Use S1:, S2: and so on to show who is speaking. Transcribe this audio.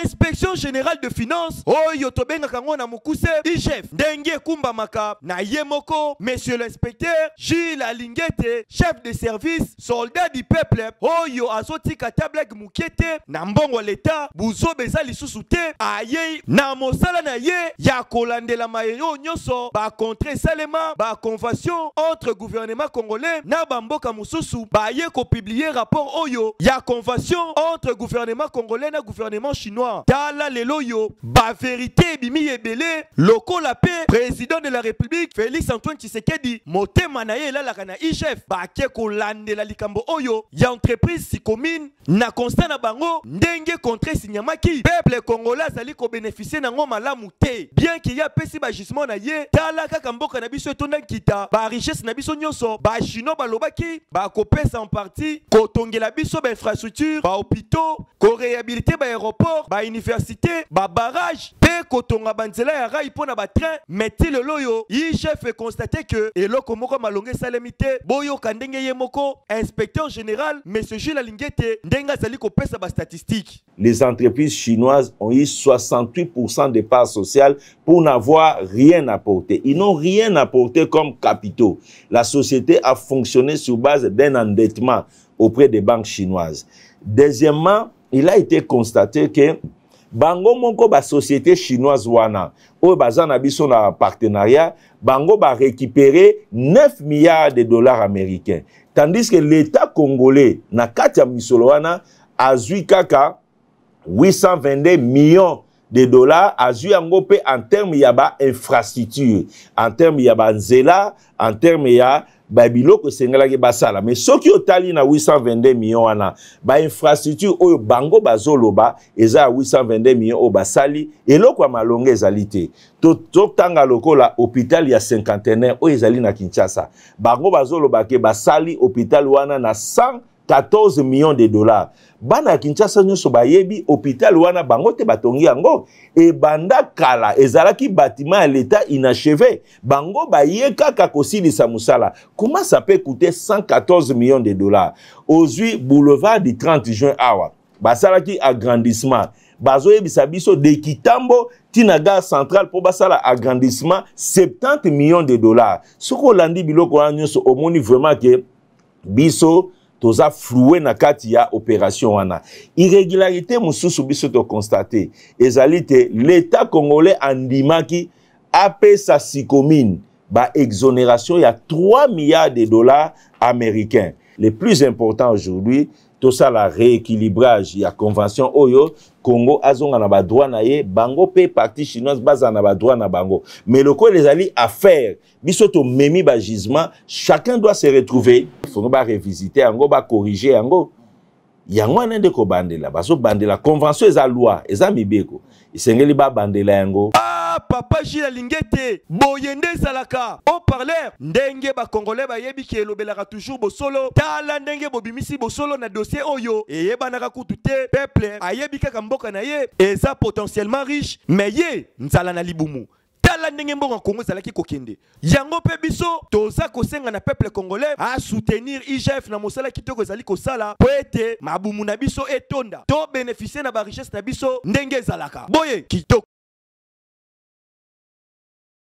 S1: Inspection générale de finance oyo tobengaka yango na mokuse IGF, ndenge ekumbamaka na ye moko monsieur l'inspecteur Jules Alingete, chef de service, soldat du peuple, oyo azotika ta blague moke te na mbongo ya leta. Buzoba eza lisusu te. Ayei na mosala na ye ya kolandela maye oyo nyonso, bacontrat esalema, baconvention entre gouvernement congolais na bamboka mosusu. Baye kopublier rapport oyo ya convention entre gouvernement congolais na gouvernement chinois. Tala lelo oyo bavérité ebimi ebele. Lokola mpe président de la République Félix Antoine Tshisekedi, motema na ye elalaka na IGF, bake kolandela likambo oyo ya entreprise Sicomines. Na constat na bango, ndenge contrat esinyamaki, peuple congolais azali kobénéficier nango malamu te, bien que ye apesi bagisement na ye. Tala kaka mboka na biso etonda nkita, barichesse na biso nyonso. Bachinois balobaki bakopesa en partie kotongela biso bainfrastructure, bahôpitaux, koréhabiliter baaéroport, bauniversité, babarrage mpe kotonga banzela ya rail mpo na batrain. Mais ti lelo oyo, IGF econstater ke eloko moko malongo esalemi te. Boyoka ndenge ye moko inspecteur général monsieur Jules Alingete, ndenge azali kopesa bastatistique.
S2: Les entreprises chinoises ont eu 68% de parts sociales pour n'avoir rien apporté. Ils n'ont rien apporté comme capitaux. La société a fonctionné sur base d'un endettement auprès des banques chinoises. Deuxièmement, il a été constaté que bango moko ba société chinoise wana oyo baza na biso na partenariat, bango barécupérer 9 milliards de dollars américains, tandis que l'État congolais, na kati ya misolo wana, azwi kaka 822 millions de dollars. Azwi yango mpe en terme ya bainfrastructure, en terme ya banzela, en terme ya babiloko esengelaki basala. Mais soki otali na 822 millions wana, bainfrastructure oyo bango bazoloba eza ya 822 millions oyo basali, eloko ya malonga ezali te. Totanga lokola hôpital ya Cinquantenaire oyo ezali na Kinshasa. Bango bazoloba ke basali hôpital wana na 114 millions de dollars. Bana ya Kinshasa nyonso bayebi hôpital wana, bango te batongi yango. Ebanda kala, ezalaki bâtiment ya l'État inachevé. Bango baye kaka kosilisa mosala. Comment ça peut coûter 114 millions de dollars? Ozwi boulevard du 30 juin awa, basalaki agrandissement, bazoyebisa biso de Kitambo ntina gare centrale mpo basala agrandissement, 70 millions de dollars. Soki olandi biloko wana nyonso, omoni vraiment ke biso toza floué na kati ya opération wana. Irrégularité mosusu biso toconstater ezali te, l'État congolais andimaki apesa Sicomines baexonération ya 3 milliards de dollars américains. Le plus important aujourd'hui, tosala rééquilibrage ya convention oyo, Congo azonga na badroit na ye, bango mpe partie chinoise bazala na badroit na bango. Mais lokola ezali affaire biso tomemi bagisement, chacun doit se retrouver. Fongo barevisite yango, bacorriger yango. Yango wana nde kobandela, bazobandela convention. Eza loi, eza mibeko, esengeli babandela yango.
S1: Ah, papa Jules Alingete, boye nde ezalaka. Haut-parleur, ndenge bacongolais bayebi ke elobelaka toujours bosolo. Tala ndenge bobimisi bosolo na dossier oyo eyebanaka kutu te. Peuple ayebi kaka mboka na ye eza potentiellement riche, mais ye nzala na libumu. Tala ndenge mbongo ya Kongo ezalaki kokende. Yango mpe biso toza kosenga na peuple congolais asoutenir IGF na mosala kitoko ezali kosala, mpo ete mabumu na biso etonda, to bénéficie na barichesse na biso ndenge ezalaka boye kitoko.